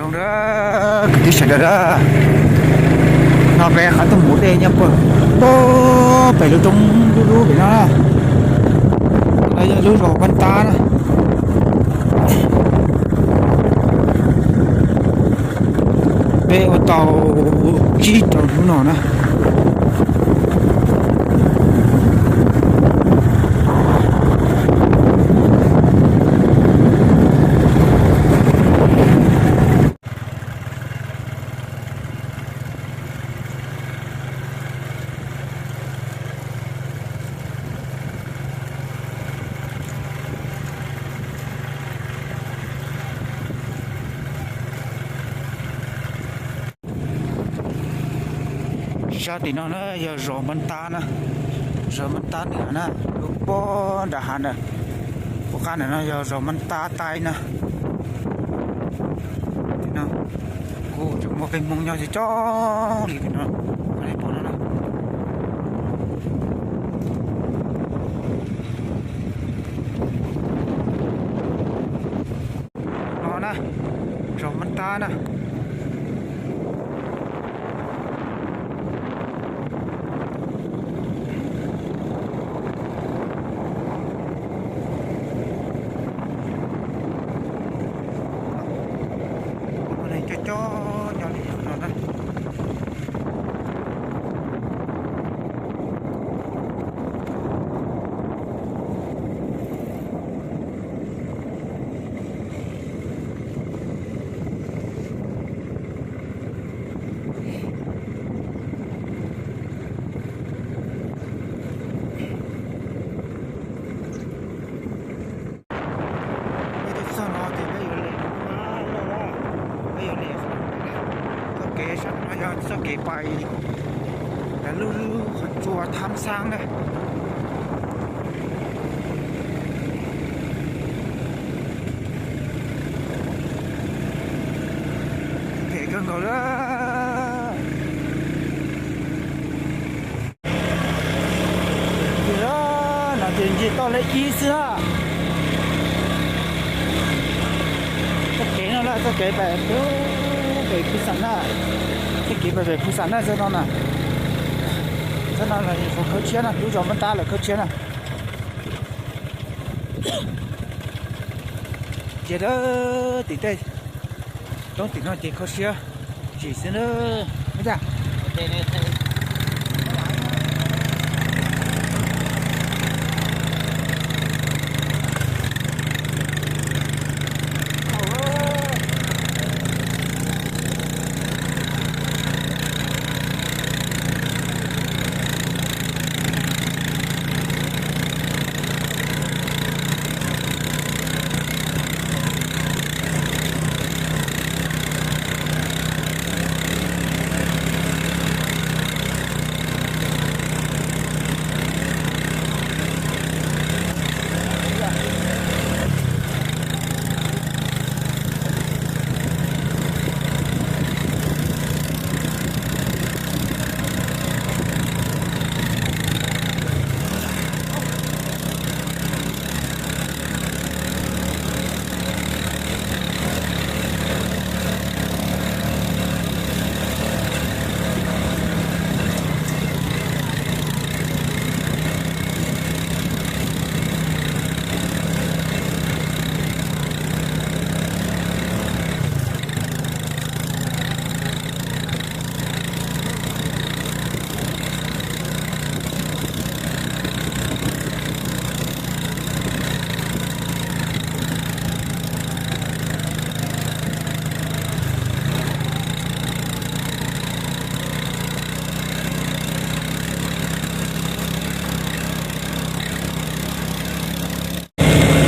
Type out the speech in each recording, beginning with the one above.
Kwv tij sawv daws, no peb qab tuaj mus dej nyob puag pem lub roob dub dub pem no na. No yog lub zos Npab Tab na. Peb ua tau tsib rau hnub no na. Sab tim no na yog zos Npab Tab na, zos Npab Tab tim no na, lub pob nram hav ntawd. Puag qab ntawm no yog zos Npab Tab Taib na. Tim no kuj tseem muaj peb Hmoob nyob coob coob li tim no, nej pom no na. No na, zos Npab Tab na. Coob coob nyob li no na. Peb tuaj txog no ces peb yuav liam, peb yuav liam txoj kev sab no yog txoj kev pais ntawm lub qhov tsua Thab Xab na. Phem kawg nkaus li. No ces ncig toj lej ib xwb na. Txoj kev no na, txoj kev pais pem Phu Xam na, txoj kev pais pem Phu Xam na, txoj no na. Txoj no los qhov khawb tshiab na, lub zos Npab Tab lawv khawb tshiab na. Ces tim tej roob tim no ces khawb tshiab tsis xwb na.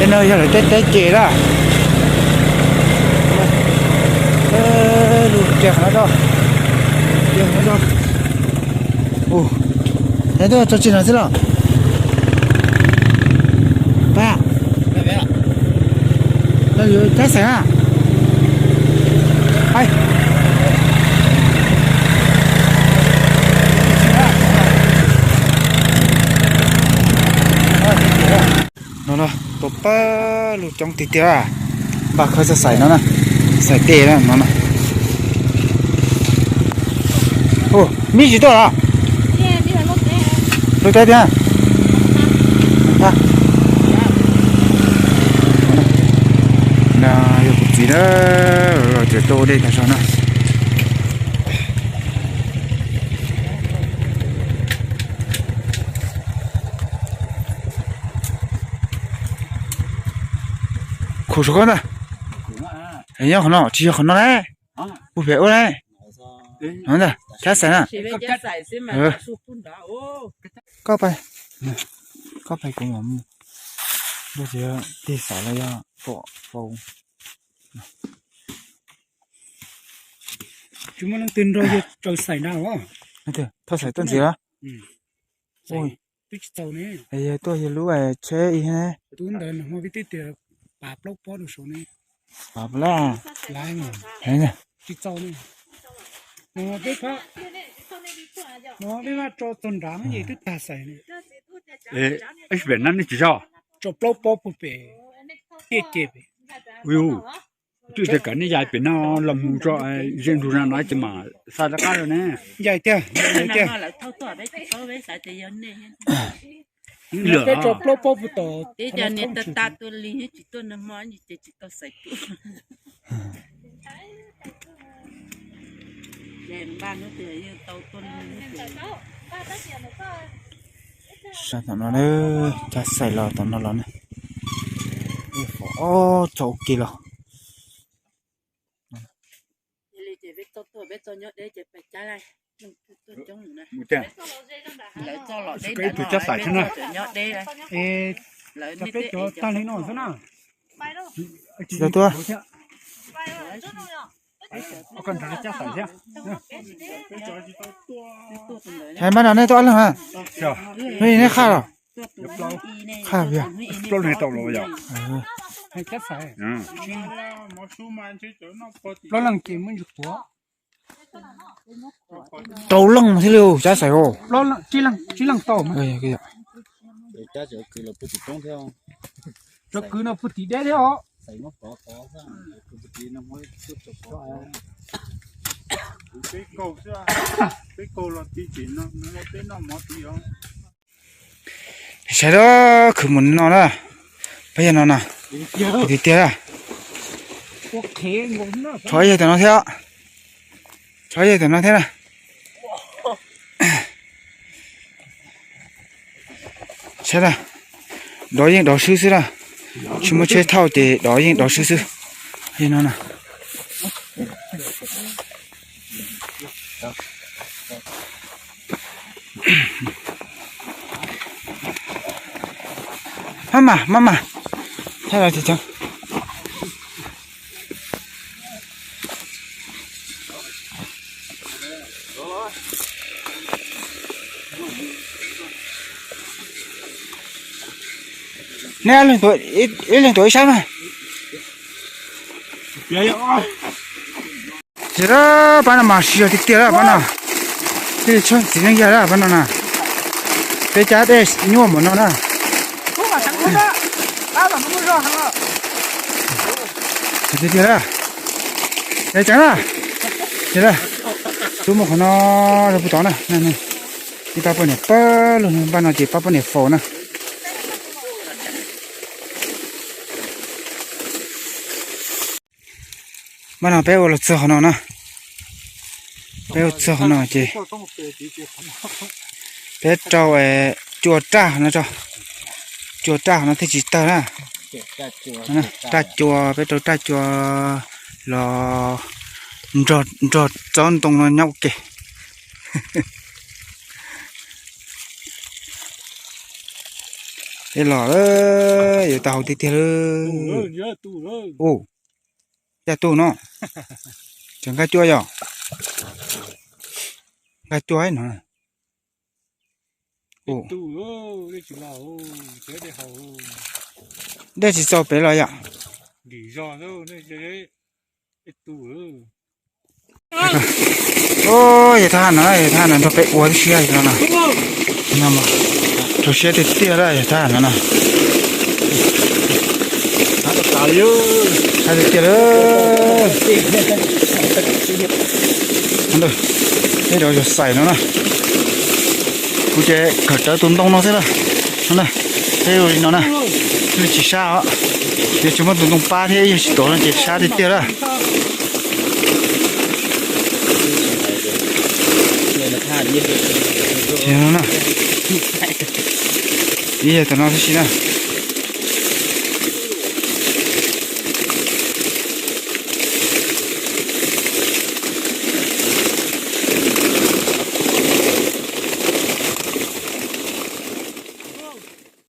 Tej no yog lawv tej teb ces na. Lub tiaj qhov no rau, tiaj qhov no rau. Ua, yog tuaj tso tsis no xwb los? Pab, no yuav cab xeem na. Hais, no no, tua pawg lug coob tiag tiag. Npaj khawb txoj xaim no na, xaim dej na no na. Mib tsis tuaj los? Lub teb tiag. Yog kuv txiv na, los tseem tuaj ua dej tag zog na. Khuv saum koj ntag. Nyob qhov no tsis yog qhov no na. Puag pem ub na. No ntag, cab xais na. Koj pais, koj pais kuv mam mus. Tig xais los yog pom faus. Tsis muaj leej twg nrog yawg tsaws xais na os. Thauj xais tuaj ntxiv los? Twb tsis txaus ne. Yog tuaj yog lub tsheb ib ne. Tub ntawd nws muaj vib twb tias pav plaub pob rau saum ne. Pav plaub. Tsis txaus ne. No peb, no peb maj tso txog nrad no ces twb tag xais ne. Ib pem na nej tsis zog. Tso plaub pob puag pem tiaj ces pem. Twb tias kom nej yais pem no los mus tso, ze ntug na no ces mam xa rov qab na. Yais tiag, yais tiag. Peb tso plaub pob puag tom. Sab tom no, cab xais los tom no los ne. Ob txog ua ke los. Ib tug cab xais thiab na. Cov peb cov tag li no xwb na. Tsis tau tuaj. Hais npaj no nej tuaj ob leeg na. Nej qhaj los? Qhaj yog plaub leeg tau los yom. Plaub leeg ces muaj ntsis quav. Rau leej thiaj li cab xais os. Tsib leeg tau. Cov kwv no puag tim deb thiab os. Saib, khwv mus no na. Peb yog no na. Tiag tiag. Rho yog tam no thiab. Rho yog tam no thiab na. Saib na, dov yeej dov swb xwb na. Tsis muaj tsheb thauj ces dov yeej dov swb xwb. Li no na. Maj mam, maj mam. Thaij los tseem ceev. Nej ib leeg tuav ib sab na. Ces pab no mas siv zog tiag tiag lawm pab no. Thiaj li tshaj txiv neej yag lawm pab no na. Peb cab dej nyuaj npaum no na. Tiag tiag lawm. Ceev na. Twb muaj qhov no rau puag tod na. Ib pab poj niam pawg lug, pab no ces pab poj niam faus na. Pab no peb ua los txog qhov no na. Peb ua txog qhov no ces peb rau cua raj no tso. Cua raj qhov no thiaj tsis tawg na. Raj cua, peb rau raj cua los nrog tsob ntoo no nyob ua ke. Peb los yuav tau hau tiag tiag lawm. Ua cas tu no, tseem nqa cua yom? Nqa cua no. Dej tsis txaus pem los yom? Yawg thaj no, yawg thaj no nrog peb ua tib si no na. Rau siab tiag tiag lawm yawg thaj no na. Thaj tiag tiag lawm. Peb rov yog xaim no na. Kuv ces kawm rawv tus ntoo no xwb na. No na, peb ua li no na. Thiaj li tsis sab os. Yog tsis muaj tus ntoo pab thiab yog tsis tuav no ces sab tiag tiag lawm. Ib yam tam no tib si na.